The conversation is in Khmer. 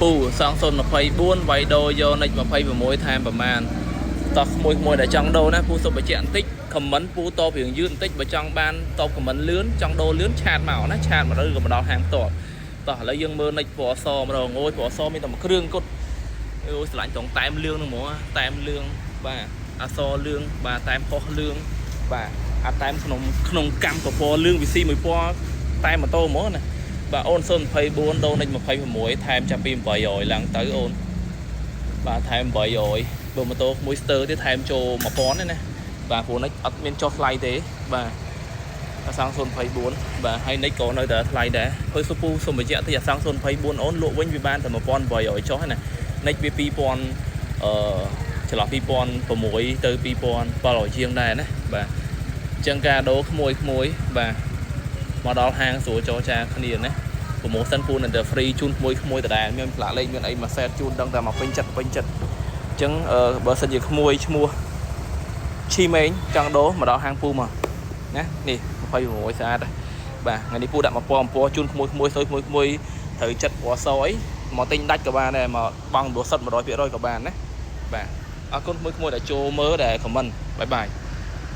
ពូសង024វាយដូរយកនិច26ថែមប្រមាណតោះក្មួយក្មួយដែលចង់ដូរណាពូសុំបញ្ជាក់បន្តិច comment ពូតបរឿងយឺតបន្តិចបើចង់បានតប comment លឿនចង់ដូរលឿន chat មកណា chat មកឬក៏មកដល់ហាងផ្ទាល់តោះឥឡូវយើងមើលនិចពណ៌សម្ដងអូយពណ៌សមានតែមួយគ្រឿងគត់អូយស្រឡាញ់ត្រង់តែមលឿងហ្នឹងហ្មងតែមលឿងបាទអសលឿងបាទតែមផុសលឿងបាទអាតែមក្នុងក្នុងកម្មពពណ៌លឿងវិស៊ីមួយពណ៌តែម៉ូតូហ្មងណាបាទអូន024ដូរនិច26ថែមចាប់ពី800ឡើងទៅអូនបាទថែម800បើម៉ូតូមួយស្ទើទៀតថែមចូល1000ទេណាបាទព្រោះនិចអត់មានចុះថ្លៃទេបាទអាសង024បាទហើយនិចក៏នៅតែថ្លៃដែរហើយសុពូសុំបញ្ជាក់តិចអាសង024អូនលក់វិញវាបានតែ1800ចុះណានិចវា2000អឺចន្លោះ2006ទៅ2700ជាងដែរណាបាទអញ្ចឹងការដូរក្មួយក្មួយបាទមកដល់ហាងស្រួលចរចាគ្នាណា promotion ពូនៅតែ free ជូនក្មួយក្មួយដដែលមានផ្លាកលេខមានអីមួយ set ជូនដឹងតែមកពេញចិត្តពេញចិត្តអញ្ចឹងបើសិនជាក្មួយឈ្មោះឈីមេងចង់ដូរមកដល់ហាងពូមកណានេះ26ស្អាតបាទថ្ងៃនេះពូដាក់1000អំពណ៌ជូនក្មួយក្មួយសុយក្មួយក្មួយត្រូវចិត្តពណ៌សអីមកទិញដាច់ក៏បានដែរមកបង់9សិត100%ក៏បានណាបាទអរគុណក្មួយក្មួយដែលចូលមើលដែល comment bye bye.